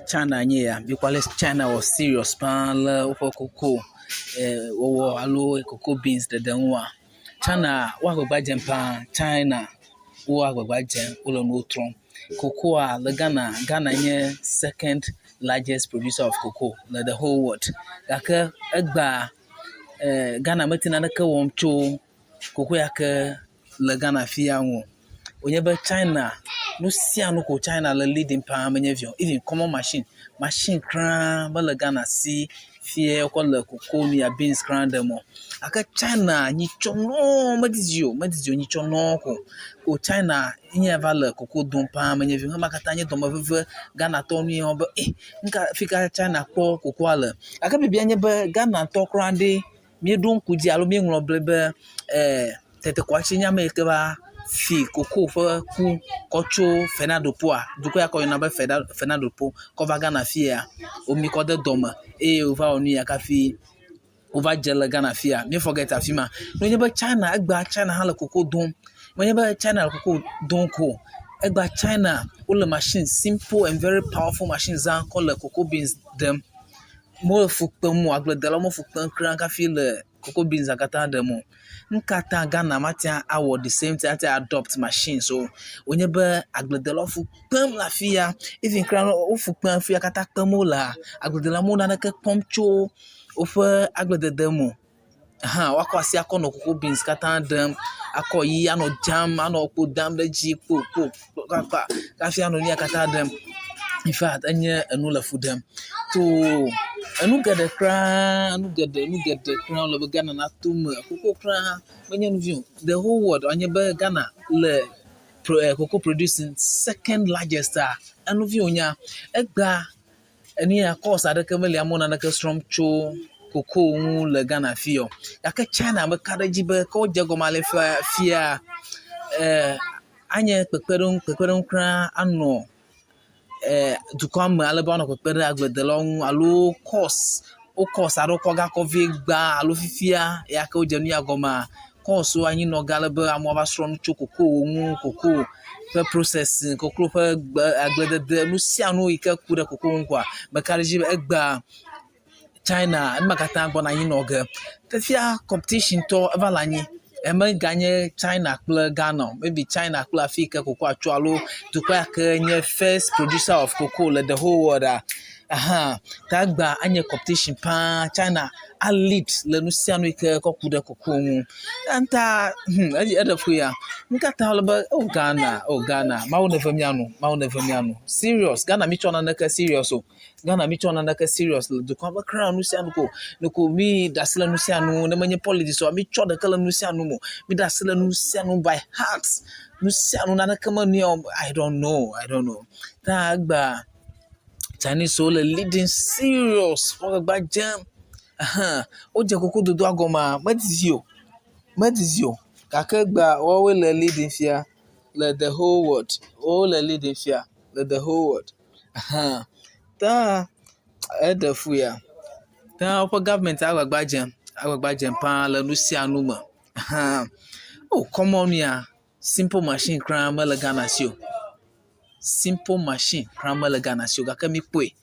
China nye ya, mikpɔ ale si China wɔ serious paa le woƒe koko wɔwɔ alo koko beans ɖeɖe ŋua. China wo agbagba dzem paa, China wo agbagba dzem wole nuwo trɔm. Kokoa le Ghana, Ghana nye second largest producer of cocoa le the whole world gake egbea Ghana mete naneke wɔm tso koko ya ke le Ghana fia ŋu o. Wònye be China, nu sia nu ko China le leading paa menye vio. Even common machine, machine kura mele Ghana si fie wokɔ le koko ya beans kura ɖem o. Gake China nyitsɔ nɔɔ medidi o, medidi o nyitsɔ nɔɔ ko China nye va le koko dom paa menye vi. Ema katã nye dɔmeveve Ghanatɔwo nu ye be eh nuka fi ka China kpɔ kokoa le. Gake biabia nye be Ghanatɔ kura ɖe míeɖo ŋku dzi alo míeŋlɔ be be Tete Kwakye nye ame yi ke va fi koko ƒe ku kɔ tso Fernando Po-a, dukɔ ya ke woyɔna be Fernando Po kɔ va Ghana fi ya. Womi kɔ de dɔme eye wova wɔ nu ya kafi wova dze le Ghana fi ya. Mi forget afi ma. Nenye be China egbea China hã le koko dom. Menye be China le koko dom ko o. Egbea China wole machine simple and very powerful machine zam kɔ le koko beans ɖem. Mele fu kpem o, agbledelawo me fu kpem kura hafi le koko beans katã ɖem o. Nu ka ta Ghana mate ŋu awɔ the same thing ate adopt machines o? Wònye be agbledelawo fu kpem le afi ya even kura wo fu kpem hafi katã kpem wolea, agbledela mele naneke kpɔm tso woƒe agbledede me o. Hã woakɔ asi akɔ nɔ koko beans katã ɖem, akɔ yi anɔ dzam anɔ kpo dam ɖe edzi kpo kpo kpakpa hafi anɔ nu ya katã ɖem. Infact enye enu le fu ɖem. So enu geɖe kura, enu geɖe nu geɖe kura wòle be Ghana nato eme xoxo kura menye nu vi o. The whole world wòanye be Ghana le cocoa producing second largest-a, enu vi wònyea? Egbea enu ya course aɖeke meli amewo naneke srɔ̃m tso koko ŋu le Ghana fi o. Gake China meka ɖe edzi be ke wodze egɔme ale fia anye kpekpeɖeŋu kpekpeɖeŋu kura anɔ dukɔa me ale be woanɔ kpekpem ɖe agbledelawo ŋu alo course wo course aɖewo kɔ gakɔ vɛ gbã alo fifia ya ke wodze nu ya gɔmea, course wo anyinɔ ge ale be amewo ava srɔ̃ nu tso koko ŋu, koko ƒe process, koko ƒe gbe agbledede, nu sia nu yi ke ku ɖe koko ŋu koa, meka ɖe edzi be egbea China nu ma katã gbɔna anyi nɔ ge. Fifia competition ŋutɔ eva le anyi. Emeganye China kple Ghana o. Maybe China kple afi yi ke kokoa tso alo dukɔ ya ke nye first producer of cocoa le the whole world ahan. Ta egbea enye competition paa. China a lead le nu sia nu yi ke kɔ ku ɖe cocoa ŋu. Eya ta eɖe fu ya. Nu ka ta wòle be o Ghana o Ghana Mawu neve mía nu Mawu neve mía nu. Serious Ghana mítsɔ naneke serious o. Ghana mítsɔ naneke serious le dukɔa me kura nu sia nu ko ɖeko mí ɖe asi le nu sia nu ne menye politics oa mítsɔ ɖeke le nu sia nu me o. Míɖe asi le nu sia nu by heart. Nu sia nu naneke menui o. I don't know, I don't know. Ta egbea Chinese wo le leading serious wo agbagba dzem. Ɛhɛn wodze kokododoa gɔmea medidi o, medidi o gake egbea woawoe le leading fia le the whole world. Wole leading fia le the whole world. Ɛhɛn ta eɖe fu ya. Ta woƒe government agbagba dzem agbagba dzem paa le nu sia nu me. Ɛhɛn o common ya simple machine kura mele Ghana si o. Simple machine kura mele Ghana si o gake míkpɔe.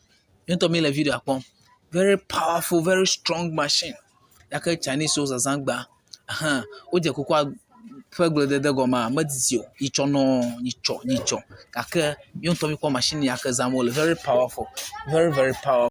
Míawo ŋutɔ míele videoa kpɔm. Very powerful, very strong machine gake Chinese wo zazã gbã. Ɛhɛn wodze kukua ƒe gbledede gɔmea medidi o nyitsɔ nɔ nyitsɔ nyitsɔ gake míawo ŋutɔ míkpɔ machine ya ke zam wole very powerful very very powerful.